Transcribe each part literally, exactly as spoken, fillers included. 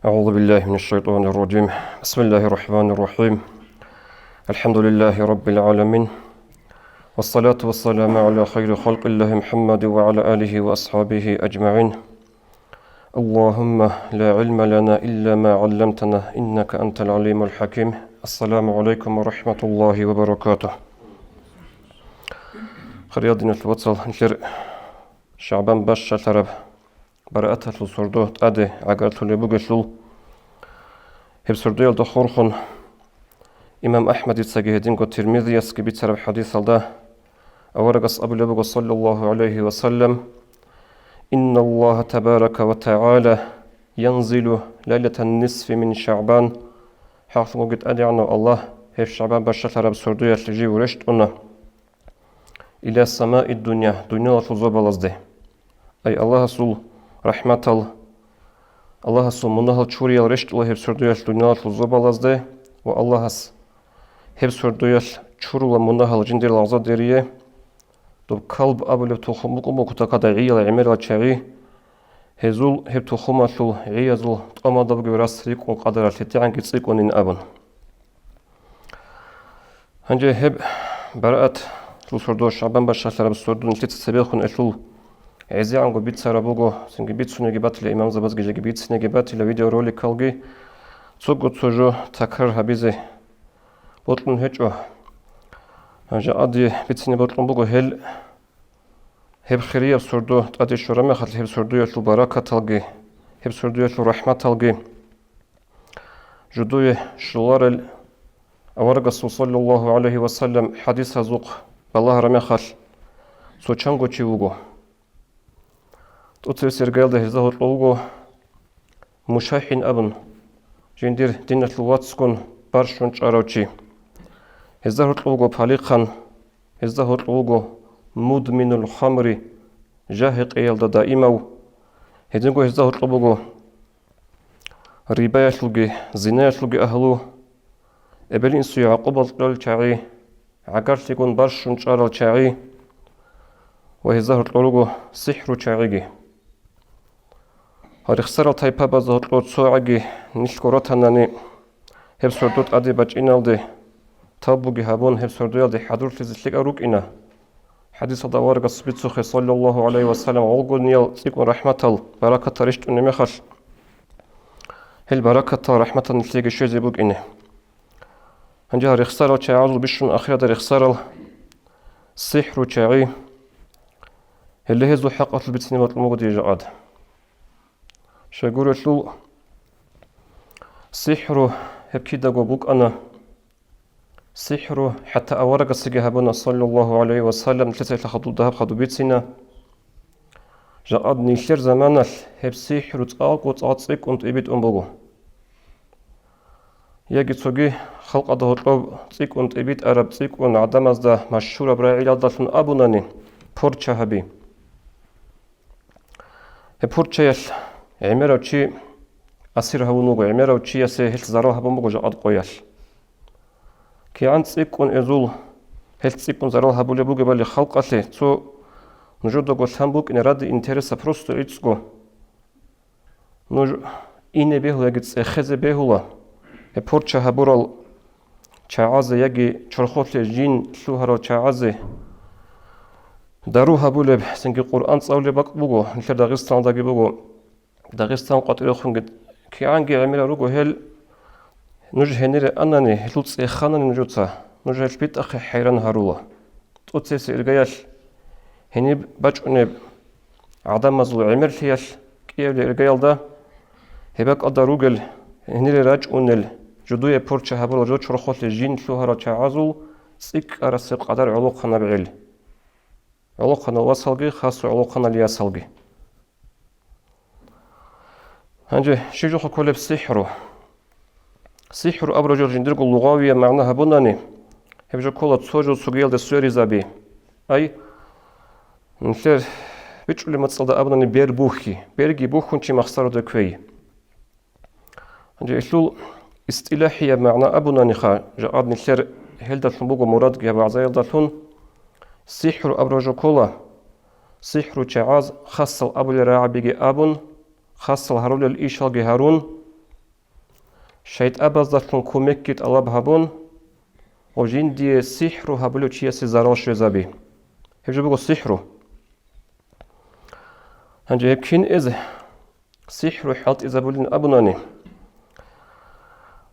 أعوذ بالله من الشيطان الرجيم. بسم الله الرحمن الرحيم. الحمد لله رب العالمين. والصلاة والسلام على خير خلق الله محمد وعلى آله وأصحابه أجمعين. اللهم لا علم لنا إلا ما علمتنا إنك أنت العليم الحكيم. السلام عليكم ورحمة الله وبركاته. Хириял диналъул вацал, нилъер ШагӀбан бащалъараб барааталъул сордо тӀаде гӀагарлъулеб бугелъул, гьеб сордоялда хурхун, имам АхӀмадицаги гьединго Тирмизиясги бицараб хӀадисалда аварагас абулеб буго, саллаллагьу гӀалайгьи ва саллам: «Инналлагьа табарака ва тагӀала янзилу лайлатан нисфи мин ШагӀбан». ХӀакълъунги ТӀадегӀанав Аллагь гьеб ШагӀбан бащалъараб сордоялъ жив рещтӀуна. «Иля самаи дунья», дунялалъул зобалазде. Ай Аллагьасул рахӀматал, Аллагьасул мунагьал чуриял рещтӀула гьеб сордоялъ дунялалъул зобалазде, ва Аллагьас гьеб сордоялъ чурула мунагьал жиндир лагъзадерие. Доб калб абулеб тухум букӀун буго тахада гӀиял гӀемерал чагӀи, гьезул гьеб тухумалъул гӀиязул тӀамалда бугеб рас рикӀкӀун къадаралъ лъетегӀанги цӀикӀкӀунин абун. Гьанже гьеб бараат сордо, ШагӀбан бащалъараб сордо нилъеца цебехун элъул гӀезегӀанго бицараб буго, цинги бицунеги батила, имамзабазги жеги бицинеги батила видеороликалги, цого цо жо такрар гьабизе бокьун гьечӀо. Гьанже гьадие бицине бокьун буго гьел, гьеб хирияб сордо тӀаде щвараб мехалъ, гьеб сордоялъул баракаталги, гьеб сордоялъул рахӀматалги жидее щоларел аварагасул, саллаллагьу гӀалайгьи ва саллам, хӀадисазухъ балагьараб мехалъ, цо чанго чи вуго. ТӀоцебесеб иргаялда гьезда гьоркьов вуго МушахӀин абун, жиндир диналъул вацгун барщун чӀарав чи. Гьезда гьоркьов вуго палихъан, гьезда гьоркьов вуго мудминул хамри, жа-гьекъеялда даимав. Гьединго гьезда гьоркьов буго рибаялъулги, зинаялъулги агьлу, эбел-инсуе гӀакъубал кьолел чагӀи, гӀагарлъигун барщун чӀарал чагӀи ва гьезда гьоркьор руго сихӀру чагӀиги. Рехсарал тайпабазда гьоркьор цо гӀаги нилъго ратанани, гьеб сордо тӀаде бачӀиналде, тавбуги гьабун, гьеб сордоялде хӀадурлъизе лъикӀал рукӀина. ХӀадисалда аварагас бицухъе, саллаллагьу гӀалайгьи ва саллам, гъолгониял цӀикӀкӀун рахӀматал, баракатал рещтӀунеб мехалъ, гьел баракатал, рахӀматал нилъееги щвезе букӀине. Гьанже гьал рехсарал чагӀазул бищун ахирада рехсарал сихӀру чагӀи, гьеле гьезул хӀакъалъулъ бицине бокьун буго дие жакъад. Щайгурелъул, сихӀру гьеб кидаго букӀана. СихӀру хӀатта аварагасеги гьабуна, саллаллагьу гӀалайгьи ва саллам, нилъеца гьелъа хадуб дагьаб хадуб бицина. Жакъад нилъер заманалъ гьеб сихӀру цӀакъго-цӀакъ цӀикӀкӀун тӀибитӀун буго. Яги цоги халкъалда гьоркьоб цӀикӀкӀун тӀибитӀараб, цӀикӀкӀун гӀадамазда машгьураб рагӀиялдалъун абунани, порча гьаби. Гьеб порчаялъ гӀемерав чи асир гьавун вуго, гӀемерав чиясе гьелъ зарал гьабун буго жакъад къоялъ. КигӀан цӀикӀкӀун эзул, гьелъ цӀикӀкӀун зарал гьабулеб бугебали халкъалъе, цо нужедаго лъан букӀине ради интереса просто гӀицӀго. Нуж ине бегьула яги цӀехезе бегьула, гьеб порча гьабурал чагӀазе яги чорхолъе жин лъугьарал чагӀазе дару гьабулеб, цинги Къуръан цӀалулеб бакӀ буго, нилъер Дагъистаналдаги буго. Дагъистан къватӀирехунги кигӀанги гӀемерал руго гьел. Нуж гьенире анани, гьелъул цӀеханани нужеца, нуж гьелъ битӀахъе хӀайран гьарула. ТӀоцебесеб иргаялъ гьениб бачӀунеб гӀадамазул гӀемерлъиялъ кӀиабилеб иргаялда, гьеб бакӀалда ругел, гьенире рачӀунел, жидее порча гьабурал, жо чорхолъе жин лъугьарал чагӀазул цӀикӀкӀарасеб къадар гӀолохъанаб гӀел. ГӀолохъанал васалги, хасго гӀолохъанал ясалги. Гьанже щиб жоха кколеб сихӀру? СихӀру абураб жо жиндирго лугъавияб магӀна гьабунани, гьеб жо ккола цо жо цогиялде сверизаби. Ай, нилъер бичӀчӀулеб мацӀалда абунани бер бухьи, берги бухьун чи махсароде кквей. Гьанже гьелъул истилахӀияб магӀна абунаниха, жакъад нилъер гьелдалъун буго мурадги гьаб вагӀзаялдалъун, сихӀру абураб жо ккола, сихӀру чагӀаз хасал абулел рагӀабиги абун, хасал гьарулел ишалги гьарун, шайтӀабаздалъун кумекги тӀалаб гьабун, ва жиндие сихӀру гьабулев чиясе зарал щвезаби. Гьеб жо буго сихӀру. Гьанже гьеб кин эз сихӀру хӀалтӀизабулин абунани,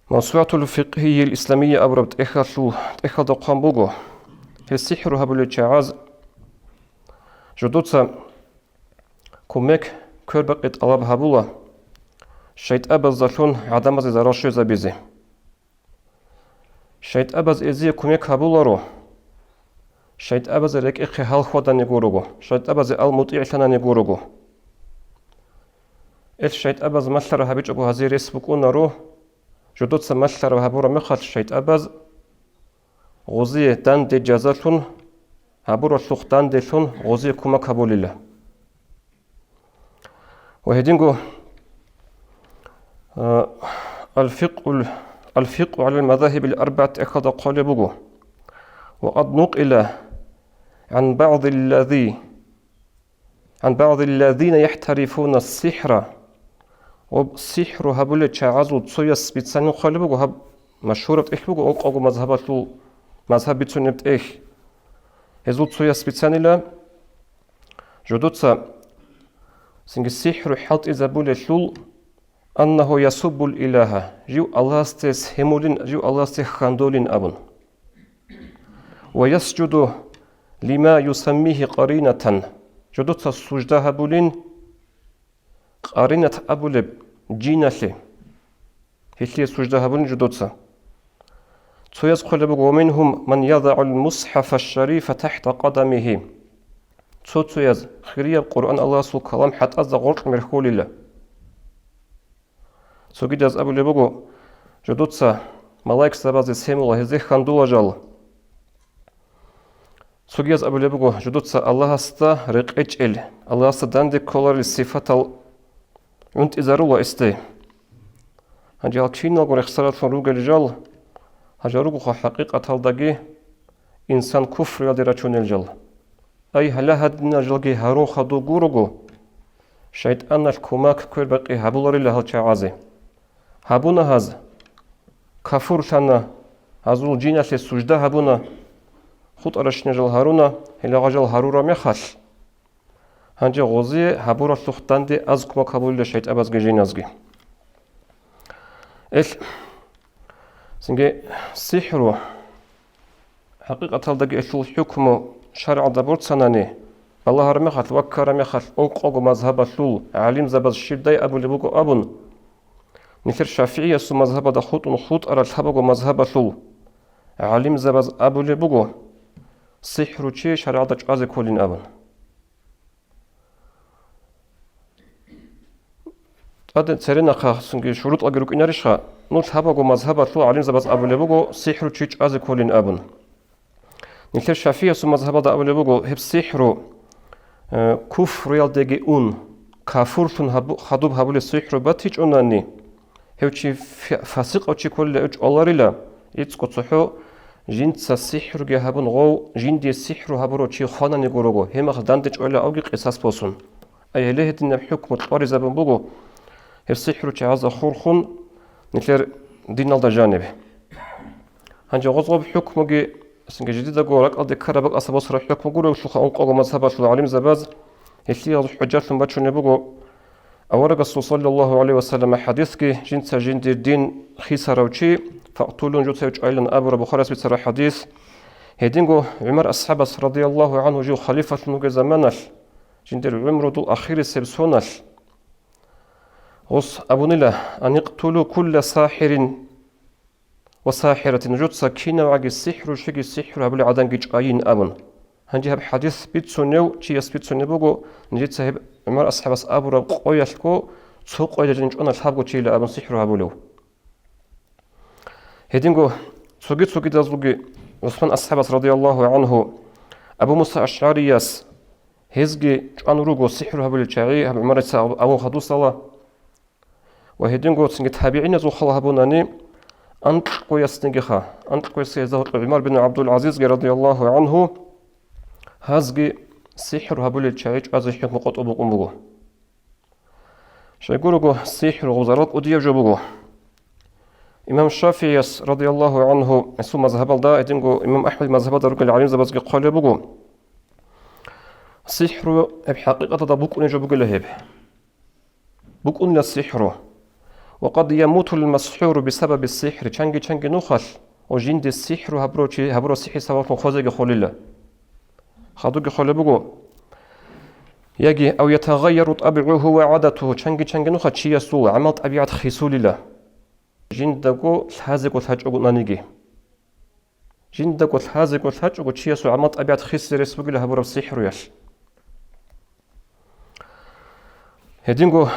Мавсугьатул фикъгьийил исламия абураб тӀехьалъул, тӀехьалда хъван буго, гьел сихӀру гьабулел чагӀаз жодоца кумек, квербакъи тӀалаб гьабула, шайтӀабаздалъун гӀадамазе зарал щвезабизе. ШайтӀабаз эзие кумек гьабуларо, шайтӀабазе рекӀехъе гьал хьваданиго руго, шайтӀабазе ал мутӀигӀлъананиго руго. Эл шайтӀабаз малъараб гьабичӀого гьазие рес букӀунаро, жодоца малъараб гьабураб мехалъ шайтӀабаз гъозие данде жазалъун, гьабуралъухъ данделъун гъозие кумек гьабулила. Ва гьединго, а, алфикъул-, алфикъу гӀалал мазагьибил арбагӀат тӀехьалда хъвалеб буго: «Ва къад нукъила гӀан багӀдиллади, гӀан багӀдилладина яхӀтарифуна сихӀра». Ва сихӀру гьабулел чагӀазул цояс бицанин хъвалеб буго, гьаб машгьураб тӀехь буго ункъавго мазгьабалъул, мазгьаб бицунеб тӀехь. Гьезул цояс бицанила, жодоца цинги сихӀру хӀалтӀизабулелъул, аннагьу ясуббул илагьа, жив Аллагьасде сихӀру гьабулин, жив Аллагьасде хьандолин абун. Ва ясжуду лима юсаммигьи къаринатан, жодоца сужда гьабулин, къаринат абулеб жиналъе. Гьелъие сужда гьабулин жодоца. Цояз хъвалеб буго: «Ва мингьум ман ядагӀул мусхӀафа шарифа тахӀта къадамигьи». Цо-цояз хирияб Къуръан, Аллагьасул калам хӀатӀазда гъоркь мерхьулила. Цогидаз абулеб буго: «Жодоца малаикзабазе сихӀру гьабула, гьезде хьандула жал». Цогияз абулеб буго: «Жодоца Аллагьасда рекъечӀел, Аллагьасда данде кколарел сифатал гӀунтӀизарула гьесде». Гьанже гьал киналго рехсаралъун ругел жал, гьажал ругоха хӀакъикъаталдаги инсан куфруялде рачунел жал. Ай, гьале гьадинал жалги гьарун хадув гурого, шайтӀаналъ кумек, квербакъи гьабуларила гьал чагӀазе. Гьабуна гьаз, кафурлъана, гьазул жиналъе сужда гьабуна, хутӀаращина жал гьаруна, гьелагъа жал гьарураб мехалъ. Гьанже гъозие гьабуралъухъ данде аз кумек гьабулила шайтӀабазги жиназги. Эл, цинги сихӀру, хӀакъикъаталдаги элъул хӀукму шаргӀалда борцанани, балагьараб мехалъ, ваккараб мехалъ, ункъого мазгьабалъул гӀалимзабаз щибдай абулеб буго абун, нилъер ШафигӀиясул мазгьабалда хутӀун хутӀарал лъабаго мазгьабалъул гӀалимзабаз абулеб буго, сихӀручи шаргӀалда чӀвазе кколин абун. ТӀаде церенахъа цинги шурутӀалги рукӀинарищха? Ну, лъабаго мазгьабалъул гӀалимзабаз абулеб буго, сихӀручи чӀвазе кколин абун. Нилъер ШафигӀиясул мазгьабалда абулеб буго, гьеб сихӀру, э, куфруялдеги ун, кафурлъун гьабу-, хадуб гьабулеб сихӀру батичӀонани, гьев чи фи-, фасикъав чи кколила, гьев чӀваларила, гӀицӀго цохӀо жинца сихӀруги гьабун гъов, жиндие сихӀру гьабурав чи хвананиго руго, гьеб мехалъ данде чӀвайила авги къисас босун. Ай, гьеле гьединаб хӀукму кьваризабун буго гьеб сихӀручагӀазда хурхун нилъер диналда жаниб. Гьанже гъоз гъоб хӀукмуги, цинги жидедаго ракӀалде ккараб бакӀалъа босараб хӀукму гурелъулха, ункъого мазгьабалъул гӀалимзабаз гьелъие хӀужжалъун бачунеб буго. Аварагасул саллаллагьу гӀалайгьи ва саллама хӀадисги, жинца жиндир дин хисарав чи, факътулун, жуца гьев чӀвайилан абураб Бухарияс бицараб хӀадис, гьединго ГӀумар асхӀабас радияллагьу гӀангьу жив халифалъун вугеб заманалъ, жиндир гӀумрудул ахирисеб соналъ, гъос абунила: «Аникътулу кулла сахӀирин ва сахӀиратин», нужеца кинавгӀаги сихӀручиги сихӀру гьабулев гӀадамги чӀвайин абун. Гьанже гьаб хӀадис бицунев чияс бицунеб буго, нижеца гьеб ГӀумар асхӀабас абураб къоялъго цо къоялъ жинчӀвана лъабго чийила абун сихӀру гьабулев. Гьединго цоги-цогидазулги ГӀусман асхӀабас радияллагьу гӀангьу, Абу Муса АшгӀарияс, гьезги чӀван руго сихӀру гьабулел чагӀи гьаб ГӀумарица абун хадусала. Ва гьединго цинги табигӀиназул хал гьабунани, анкьгоясдегиха, анкьгоясги гьезда гьоркьоб ГӀумар бин ГӀабдул-ГӀазизги радияллагьу гӀангьу, гьазги сихӀру гьабулел чагӀи чӀвазе хӀукму къотӀун букӀун буго. Щайгурого, сихӀру гъоб зарал кӀудияб жо буго. Имам ШафигӀияс, радияллагьу гӀангьу, гьесул мазгьабалда, гьединго имам АхӀмадил мазгьабалда ругел гӀалимзабазги хъвалеб буго, сихӀру гьеб хӀакъикъаталда букӀунеб жо бугила гьеб. БукӀунила сихӀру. «Ва къад ямутул масхӀуру бисабаби сихӀри», чанги-чанги нухалъ, о, жинде сихӀру гьабурав чи гьабурав сихӀри сабаблъун хвезеги холила. Хадуги холеб буго. Яги, «ав ятагъайяру тӀабигӀугьу ва гӀадатугьу», чанги-чанги нухалъ чиясул гӀамал-тӀабигӀат хисулила. Жиндаго лъазего лъачӀого наниги. Жиндаго лъазего лъачӀого чиясул гӀамал-тӀабигӀат хисе рес бугила гьабураб сихӀруялъ. Гьединго,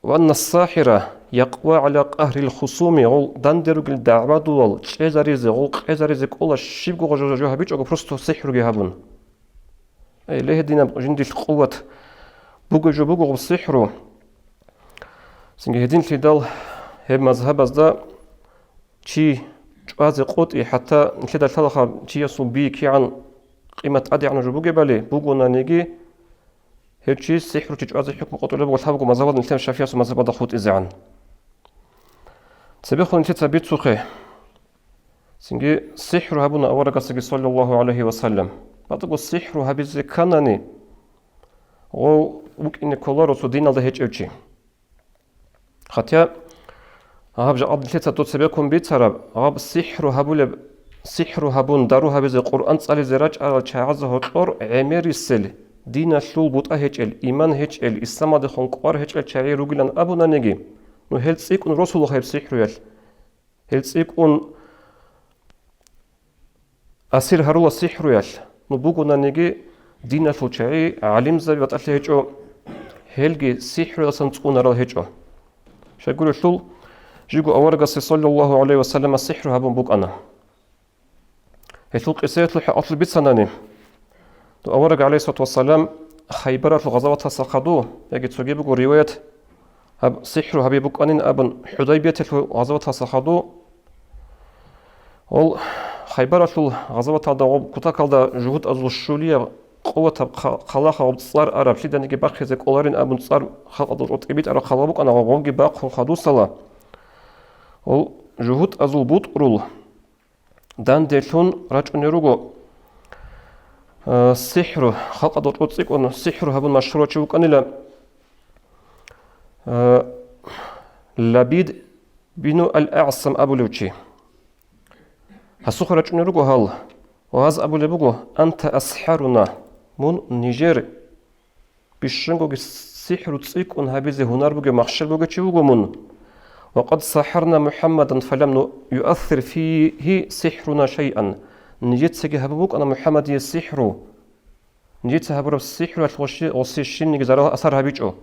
«Ва анна сахӀира якъва гӀала къагьрил хусуми», гъол данде ругел дагӀбадулал чӀезаризе, гъол къезаризе кӀола щибго гъо жо, жо гьабичӀого, просто сихӀруги гьабун. Эй, ле, гьединаб жиндилъ къуват буго жо буго гъоб сихӀру. Цинги гьединлъидал гьеб мазгьабазда чи чӀвазе къотӀи, хӀатта нилъеда лъалаха чиясул би кигӀан къимат тӀадегӀанаб жо бугебали, бугонаниги, гьев чи сихӀручи чӀвазе хӀукму къотӀулеб буго лъабго мазгьабалда нилъер ШафигӀиясул мазгьабалда хутӀизе гӀан. Цебехун нилъеца бицухъе. Цинги сихӀру гьабуна аварагасдаги, саллаллагьу гӀалайгьи ва саллам. БатӀаго сихӀру гьабизе кканани, гъов вукӀине кколаро цо диналда гьечӀев чи. Хатя гьаб жакъа нилъеца доб цебеккун бицараб, гьаб сихӀру гьабулеб, сихӀру гьабун дару гьабизе, Къуръан цӀализе рачӀарал чагӀазда гьоркьор гӀемерисел, диналъул бутӀа гьечӀел, иман гьечӀел, исламалдехун кӀвар гьечӀел чагӀи ругилан абунаниги, ну, гьел цӀикӀкӀун росулаха гьеб сихӀруялъ. Гьел цӀикӀкӀун асир гьарула сихӀруялъ, ну, бугонаниги, диналъул чагӀи, гӀалимзаби батӀалъи гьечӀо, гьелги сихӀруялдасан цӀунарал гьечӀо. Щайгурелъул, жиго аварагасе, саллаллагьу гӀалайгьи ва саллама, сихӀру гьабун букӀана. Гьелъул къисаялъул хӀакъалъулъ бицанани, авараг, гӀалайгьиссалату вассалам, Хайбаралъул гъазаваталъа хадув, яги цоги буго риваят, гьаб сихӀру гьабизе букӀанин абун, ХӀудайбияталъул гъазаваталъа хадув, гъол Хайбаралъул гъазаваталда гъоб кутакалда жугьутӀазул щулияб къуватаб хъа-, хъалаха гъоб цӀар араб лъиданиги бахъизе кӀоларин абун цӀар халкъалда тӀибитӀараб хъала букӀана, гъобги бахъун хадусала, гъол жугьутӀазул бутӀрул данделъун рачӀунел руго, э, сихӀру, халкъалда тӀоцӀикӀун сихӀру гьабун машгьурав чи вукӀанила, э, Лабид бину Ал-АгӀсам абулев чи. Гьасухъе рачӀунел руго гьал, ва гьаз абулеб буго: «Анта асхӀаруна», мун нижер бищунгоги сихӀру цӀикӀкӀун гьабизе гьунар бугев махщел бугев чи вуго мун. «Ва къад сахӀарна МухӀаммадан фалам ну-, юассир фигьи сихӀруна шайъан». Нижецаги гьабун букӀана МухӀаммадие сихӀру. Нижеца гьабураб сихӀруялъ гъоси-, гъосе щибниги зарал асар гьабичӀо.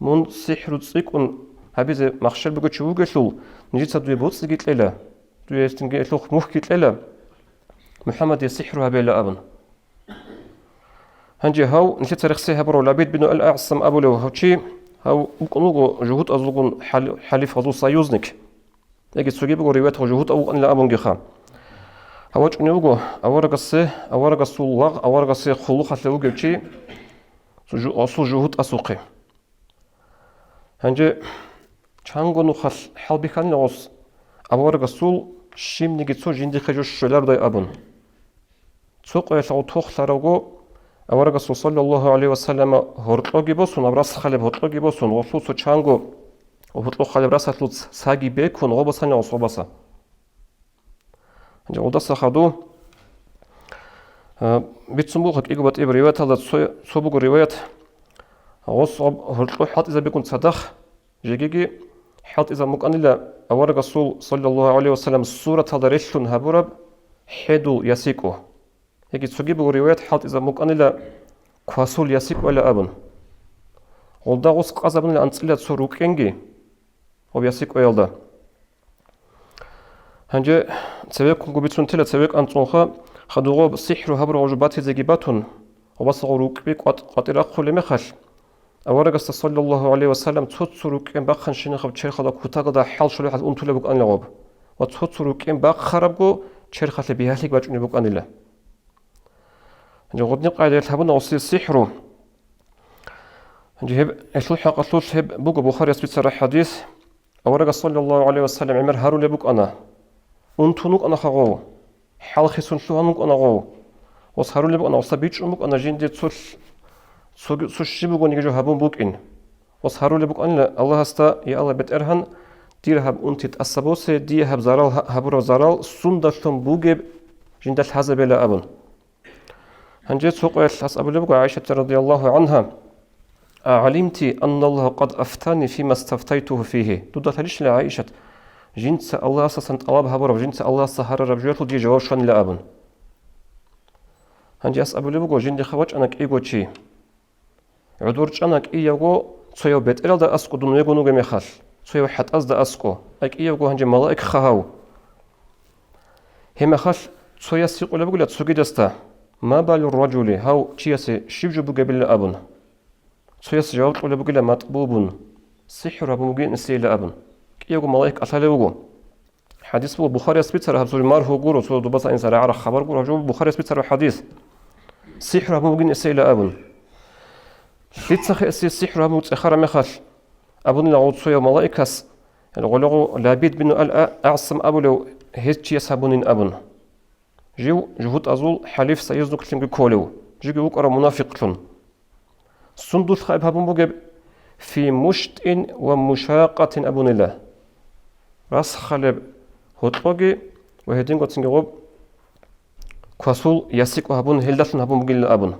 Мун сихӀру цӀикӀкӀун гьабизе махщел бугев чи вугелъул, нижеца дуе боцӀиги кьела, дуе гьесдинги элъухъ мухьги кьела, МухӀаммадие сихӀру гьабейила абун. Гьанже гьав, нилъеца рехсей гьабурав Лабид бину Ал-АгӀсам абулев гьав чи, гьав вукӀун вуго жугьутӀазулгун хӀали-, хӀалиф, гьазул союзник. Яги цоги буго риваят, гъо жугьутӀав вукӀанила абунгиха. Гьав вачӀунев вуго аварагасе, аварагасул лагъ, аварагасе хъулухъалъе вугев чи, цо жу-, гъосул жугьутӀасухъе. Гьанже чанго нухалъ хӀалбихьанила гъос, аварагасул щибниги цо жиндихъе жо щвелардай абун. Цо къоялъ гъов тохлъаравго, аварагасул, саллаллагьу гӀалайгьи ва саллама, гьоркьоги босун, гьаб рас халеб гьоркьоги босун, гъолъул цо чанго гьоркьо халеб расалъул ц-, цаги бекун, гъо босанила гъос гъобаса. Гьанже гъолдаса хадув, а, бицун буго кӀиго батӀияб риваяталда цо, цо буго риваят, гъос гъоб гьоркьо хӀалтӀизабигун цадахъ, жегиги хӀалтӀизабун букӀанила аварагасул, саллаллагьу гӀалайгьи ва саллам, сураталда релълъун гьабураб хӀедул ясикӀо. Яги цоги буго риваят, хӀалтӀизабун букӀанила квасул ясикӀойила абун. Гъолда гъос къазабунила анцӀила цо рукӀкӀенги гъоб ясикӀоялда. Гьанже цевеккунго бицун тела цевекӀ анцӀунха, хадув гъоб сихӀру гьабурав жо батизеги батун, гъобаса гъоб рукӀкӀби къватӀ-, къватӀир рахъулеб мехалъ, аварагасда, саллаллагьу гӀалайгьи ва саллам, цо-цо рукӀкӀен бахъанщинахъаб черхалда кутакалда хӀал щолеб хӀал унтулеб букӀанила гъоб ва цо-цо рукӀкӀен бахъарабго черхалъе бигьалъиги бачӀунеб букӀанила. Гьанже гъодни къайдаялъ гьабуна гъосие сихӀру. Гьанже гьеб, гьелъул хӀакъалъулъ гьеб буго Бухарияс бицараб хӀадис. Аварагас, саллаллагьу гӀалайгьи ва саллам, гӀемер гьарулеб букӀана. Унтун вукӀана хагъов. ХӀалхисун лъугьан вукӀана гъов. Гъос гьарулеб букӀана, гъосда бичӀчӀун букӀана жинде цо, цоги-, цо щиб бугониги жо гьабун букӀин. Гъос гьарулеб букӀанила Аллагьасда: «Я Аллагь, БетӀергьан, дир гьаб унти тӀаса босе, дие гьаб зарал гьа-, гьабураб зарал сундалъун бугеб жинда лъазабела», – абун. Гьанже цо къоялъ гьас абулеб буго ГӀайшатица радияллагьу гӀангьа: «АгӀалимти анналлагьа къад афтани фима стафтайтугьу фигьи?» Дуда лъалищила, ГӀайшат, жинца Аллагьасдасан тӀалаб гьабураб, жинца Аллагьасда гьарараб жоялъул дие жаваб щванила абун. Гьанже гьас абулеб буго: «Жиндихъа вачӀана кӀиго чи. ГӀодор чӀана кӀиявго, цояв бетӀералда аскӀо дун вегун вугеб мехалъ, цояв хӀатӀазда аскӀо, а кӀиявго гьанже малаикха гьав. Гьебмехалъ цояс гьикъулеб бугила цогидасда: „Ма балу ражули, гьав чиясе щиб жо бугебила?“ – абун. Цояс жаваб кьулеб бугила: „МатӀбубун, сихӀр гьабун бугин эсейила“, – абун. КӀиявго малаик кӀалъалев вуго. ХӀадис буго Бухарияс бицараб, гьаб цо маргьу гуро, цо дубаса инсан рагӀараб хабар гуро, гьаб жо буго Бухарияс бицараб хӀадис. СихӀр гьабун бугин эсейила абун. Лъицахъе эсе сихӀр гьабун цӀехараб мехалъ, абунила гъов цояв малаикас, гъолего Лабид бин ал-А-, АгӀсам абулев гьез чияс гьабунин абун. Жив жугьутӀазул хӀалиф союзниклъунги кколев, живги вукӀарав мунафикълъун. Сундулъ гьаб гьабун бугеб, фи муштӀин ва мушакъатин абунила. Расхалеб гьоркьоги ва гьедингоцинги гъоб квасул ясикӀо гьабун, гьелдалъун гьабун бугилла абун.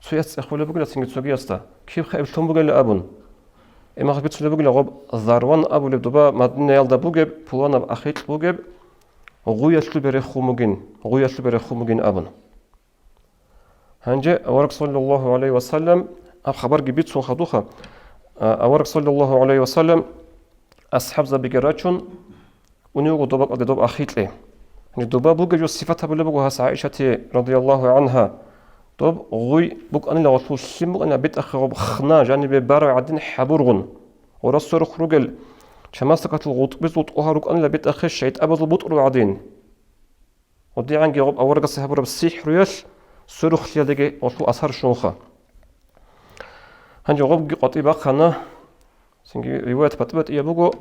Цояс цӀехолеб бугила цинги цогиясда, киб хайб лъун бугилла абун. Имахъ бицунеб бугила гъоб Зарван абулеб доба Мадинаялда бугеб, пуланаб ахикь бугеб, гъуялъубе рехун бугин, гъуялъубе рехун бугин абун. Гьанже авараг саллаллагьу гӀалайгьи ва саллам, гьаб хабарги бицун хадуха, а, авараг саллаллагьу гӀалайгьи ва саллам асхӀабзабиги рачун, унев вуго доба кӀалде доб ахикье. Гьанже доба бугеб жо сифат гьабулеб буго гьас ГӀайшати радияллагьу гӀангьа. Доб гъуй букӀанила, гъолъул лъим букӀанила битӀахъе гъоб хна жанибе бараб гӀадин хӀабургъун. Гъорасул рухъ ругел чамасдакалъул гъутӀбизул тӀугьа рукӀанила битӀахъе шайтӀабазул бутӀрул гӀадин. ГъодигӀанги гъоб аварагас гьабураб сихӀруялъ сверухълъиялдаги гъолъул асар щунха. Гьанже гъобги къватӀиб бахъана, цинги риваят батӀи-батӀияб буго,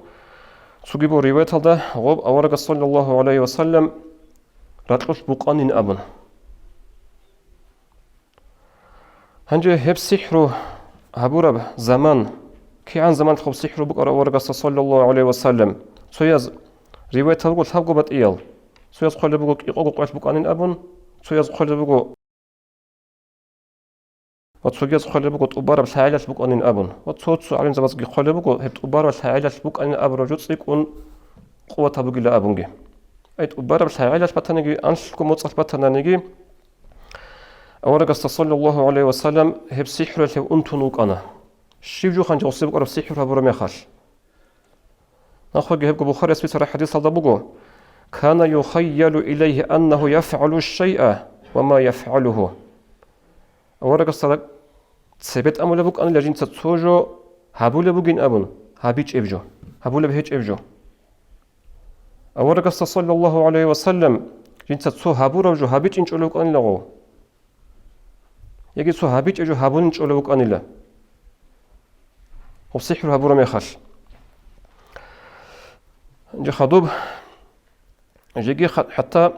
цоги бо риваяталда гъоб аварагас саллаллагьу гӀалайгьи ва саллам ракьулъ букъанин абун. Гьанже гьеб сихӀру гьабураб заман, кигӀан заман гьеб сихӀру букӀараб аварагасда саллаллагьу гӀалайгьи ва саллам, цояз риваятал буго лъабго батӀиял, цояз хъвалеб буго кӀикъого къоялъ букӀанин абун, цояз хъвалеб буго ва цогияз хъвалеб буго тӀубараб лъагӀелалъ букӀанин абун, ва цо-цо гӀалимзабазги хъвалеб буго гьеб тӀубараб лъагӀелалъ букӀанин абураб жо цӀикӀкӀун къуватаб бугила абунги. Ай, тӀубараб лъагӀелалъ батаниги, анлъго моцӀалъ батананиги, аварагасда саллаллагьу гӀалайгьи ва саллам гьеб сихӀруялъ гьев унтун вукӀана. Щиб жо гьанже гъосие букӀараб сихӀру гьабураб мехалъ? Нахъеги гьебго Бухарияс бицараб хӀадисалда буго: «Кана юхайялу илайгьи аннагьу яфгӀалу шайъа ва ма яфгӀалугьу». Аварагасда цебетӀ амулеб букӀанила жинца цо жо гьабулеб бугин абун, гьабичӀеб жо, гьабулеб гьечӀеб жо. Аварагасда саллаллагьу гӀалайгьи ва саллам жинца цо гьабураб жо гьабичӀин чӀолев вукӀанила гъов. Яги цо гьабичӀеб жо гьабунин чӀолев вукӀанила. Гьеб сихӀру гьабураб мехалъ. Жи хадуб, жеги ха-, хӀатта,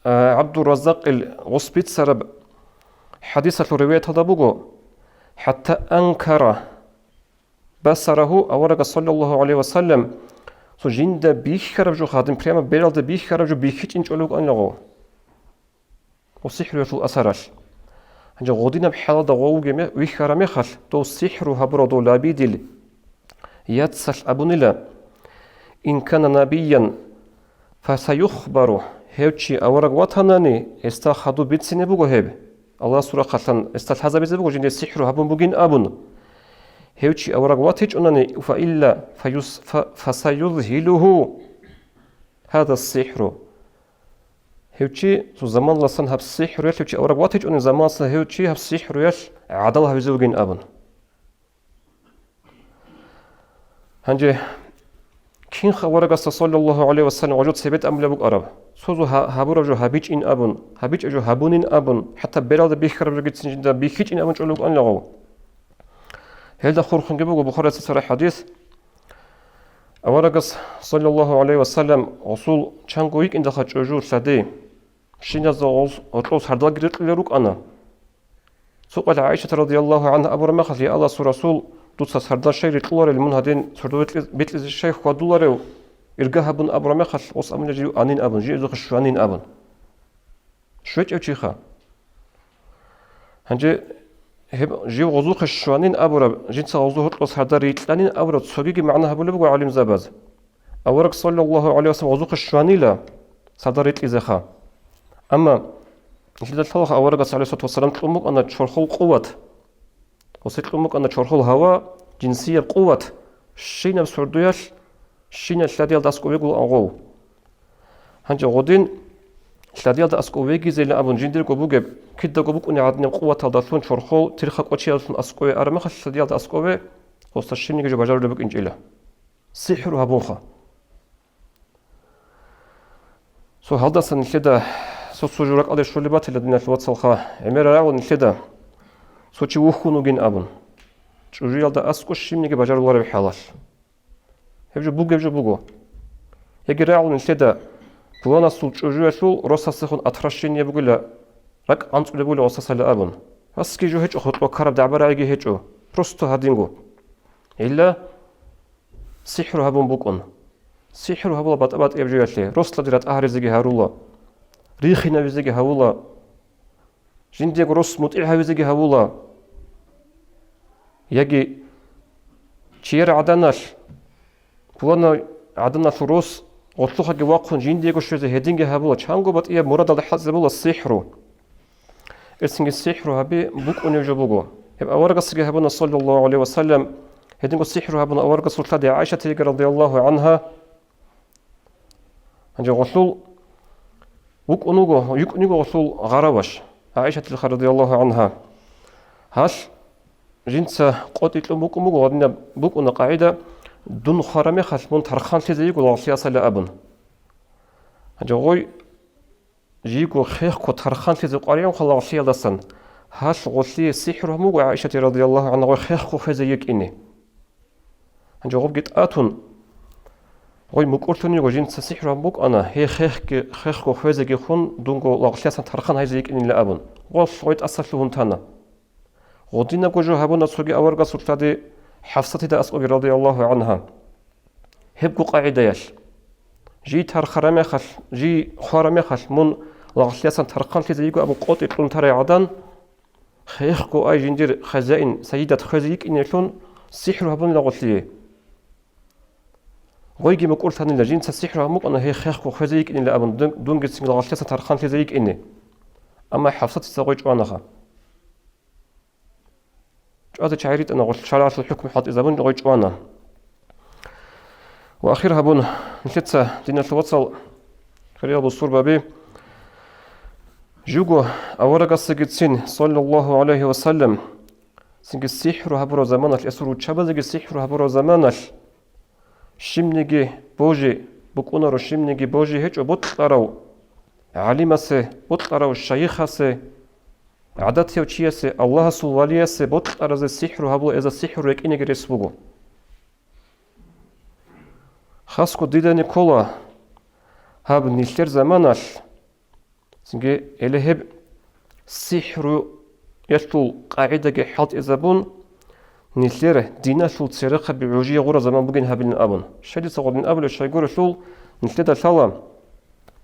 а, ГӀабдураззакъил гъос бицараб хӀадисалъул риваяталда буго: «ХӀатта анкара басарагьу», аварагас саллаллагьу гӀалайгьи ва саллам, цо жинда бихьараб жо, гьадин прямо бералда бихьараб жо бихьичӀин чӀолев вукӀанила гъов. Гъоб сихӀруялъул асаралъ. Гьанже гъодинаб хӀалалда гъов вугеб ме-, вихьараб мехалъ, дов сихӀру гьабурав дов Лабидил яцалъ абунила: «Ин кана набиян, фасаюхбару», гьев чи авараг ватанани, гьесда хадуб бицине буго гьеб. Аллагьасул рахъалъан гьесда лъазабизе буго жиндие сихӀру гьабун бугин абун. Гьев чи авараг ватичӀонани, фаилла фаюс-, фа-, фасаюзгьилугьу гьада сихӀру. Гьев чи цо заманалдасан гьаб сихӀруялъ, гьев чи авараг ватичӀони заманалдасан гьев чи гьаб сихӀруялъ гӀадал гьавизе вугин абун. Гьанже кинха аварагасда саллаллагьу гӀалайгьи ва саллам гъожо цебетӀ амулеб букӀараб? Цо жо гьа-, гьабураб жо гьабичӀин абун, гьабичӀеб жо гьабунин абун, хӀатта бералда бихьараб жогицин жинда бихьичӀин абун чӀолев вукӀанила гъов. Гьелда хурхунги буго Бухарияс бицараб хӀадис: Аварагас, саллаллагьу гӀалайгьи ва саллам, гъосул чанго йикӀиндалха чӀужу лъади, щиназда гъос-, гьоркьов сардалги рекьулел рукӀана. Цо къоялъ ГӀайшат радияллагьу гӀангьа абураб мехалъ: «Я Аллагьасул Расул, дуца сардал щай рекьуларел, мун гьадин сордо бикьи-, бикьизе щай хьвадуларев?» Ирга гьабун абураб мехалъ, гъос абунила: «Жив анин», – абун, жив гьезухъе щванин абун. ЩвечӀев чиха. Гьанже гьеб жив гъозухъе щванин абураб, жинца гъозу гьоркьов сардал рикьанин абураб цогиги магӀна гьабулеб буго гӀалимзабаз. Авараг, саллаллагьу гӀалайгьи ва саллам, гъозухъе щванила сардал рикьизеха. Амма нилъеда лъалаха, аварагас, гӀалайгьиссалату вассалам, кьун букӀана чорхол къуват. Гъосе кьун букӀана чорхол гьава, жинсияб къуват, щинаб сордоялъ, щинал лъадиялда аскӀов вегулаан гъов. Гьанже гъодин лъадиялда аскӀов вегизейилан абун жиндирго бугеб, кидаго букӀунеб гӀадинаб къуваталдалъун чорхол, тирха кӀочиялдалъун аскӀове араб мехалъ лъадиялда аскӀове гъосда щибниги жо бажарулеб букӀинчӀила. СихӀру гьабунха. Цо гьалдаса нилъеда цо-цо жо ракӀалде щолеб батила, диналъул вацалха, гӀемерал рагӀула нилъеда цо чи вухьун вугин абун, чӀужуялда аскӀов щибниги бажарулареб хӀалалъ. Гьеб жо бугеб жо буго. Яги рагӀула нилъеда пуланасул чӀужуялъул росасехун отвращение бугила, ракӀ анцӀулеб бугила гъосасала абун. Гьасги жо гьечӀо, хутӀба ккараб дагӀба-рагӀиги гьечӀо. Просто гьадинго. Гьелда сихӀру гьабун букӀун. СихӀру гьабула батӀа-батӀияб жоялъе, росулъаде ратӀа гьаризеги гьарула, рихинавизеги гьавула, жиндиего рос мутӀигӀ гьавизеги гьавула. Яги чияр гӀаданалъ, пуланав гӀаданалъул рос гъорлъухъаги вахъун жиндиего щвезе гьединги гьабула, чанго батӀияб мурадалда хӀалтӀизабула сихӀру. Гьелъинги сихӀру гьаби букӀунеб жо буго. Гьеб аварагасдаги гьабуна, саллаллагьу гӀалайгьи ва саллам, гьединго сихӀру гьабуна аварагасул лъади ГӀайшатиеги радияллагьу гӀангьа. Гьанже гъолъул вукӀун вуго, йикӀун йиго гъолъул гъараваш, ГӀайшатилха радияллагьу гӀангьа. Гьалъ жинца къотӀи кьун букӀун буго, гьадинаб букӀуна къагӀида: «Дун хвараб мехалъ мун тархъанлъизе йиго лагълъи асала», – абун. Гьанже гъой жийго хехго тархъанлъизе къваригӀунха лагълъиялдасан, гьалъ гъолъие сихӀру гьабун буго ГӀайшати радияллагьу гӀангьа гъой хехго хвезе йикӀине. Гьанже гъобги тӀатун, гъой мукӀурлъун йиго жинца сихӀру гьабун букӀана, гьей хехги, хехго хвезеги хун, дунго лагълъиялдасан тархъан гьайзе йикӀинила абун. Гъолъ гъой тӀасалъугьун тана. Гъодинабго жо гьабуна цоги аварагасул лъади ХӀафсатида аскӀоби радияллагьу гӀангьа. Гьебго къагӀидаялъ, жий тархъараб мехалъ, жий хвараб мехалъ мун лагълъиялдасан тархъанлъизе йиго абун къотӀи кьун тарай гӀадан, хехго ай жиндир хазяин, сайидат хвезе йикӀинелъун сихӀру гьабунила гъолъие. Гъойги мукӀурлъанила, жинца сихӀру гьабун букӀана гьей хехго хвезе йикӀинила абун, дун-, дунгицин лагълъиялдасан тархъанлъизе йикӀине. Амма ХӀафсатица гъой чӀванаха. ЧӀвазе чагӀи ритӀана, гъолъ шаргӀалъул хӀукму хӀалтӀизабун гъой чӀвана. Ва ахир гьабун, нилъеца, диналъул вацал, хириял бусурбаби, жуго аварагасдагицин, саллаллагьу гӀалайгьи ва саллам, цинги сихӀру гьабураб заманалъ, гьесул руччабазеги сихӀру гьабураб заманалъ, щибниги божи букӀунаро, щибниги божи гьечӀо бокьарав гӀалимасе, бокьарав шайихасе, гӀадатияв чиясе, Аллагьасул валиясе бокьаразе сихӀру гьабула, гьезда сихӀру рекӀинеги рес буго. Хасго дидани ккола гьаб нилъер заманалъ, цинги, гьеле гьеб сихӀруялъул къагӀидаги хӀалтӀизабун, нилъер диналъул церехъаби гӀужие гъураб заман бугин гьабилин абун. Щай дица гъодин абулеб? Щайгурелъул нилъеда лъала,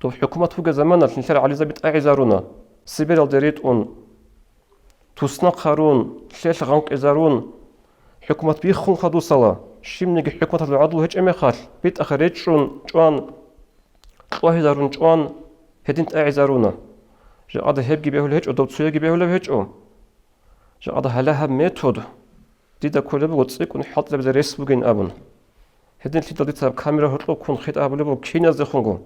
доб хӀукумат бугеб заманалъ нилъер гӀалимзаби тӀагӀизаруна, Сибиралде ритӀун, туснахъ гьарун, лъелъ гъанкъизарун, хӀукумат биххун хадусала, щибниги хӀукуматалъул гӀадлу гьечӀеб мехалъ, битӀахъе речӀчӀун чӀван, кьвагьизарун чӀван, гьедин тӀагӀизаруна. Жакъада гьебги бегьулеб гьечӀо, доб цоябги бегьулеб гьечӀо. Жакъада гьале гьаб метод дида кколеб буго цӀикӀкӀун хӀалтӀизабизе рес бугин абун. Гьединлъидал дица гьаб камера гьоркьоб ккун хитӀа гьабулеб буго киназдехунго.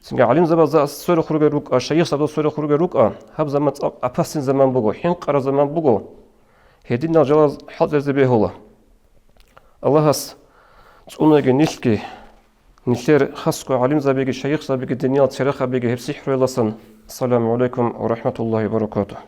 Цинги гӀалимзабазда сверухъ ругел рукӀа, шайихзабазда сверухъ ругел рукӀа, гьаб заман цӀакъ опасный заман буго, хӀинкъараб заман буго. Гьединал жалаз хӀалтӀизе бегьула. Аллагьас цӀунаги нилъги, нилъер хасго гӀалимзабиги, шайихзабиги, диниял церехъабиги гьеб сихӀруялдасан. Ассаламу гӀалайкум ва рахӀматуллагьи ва баракатугь.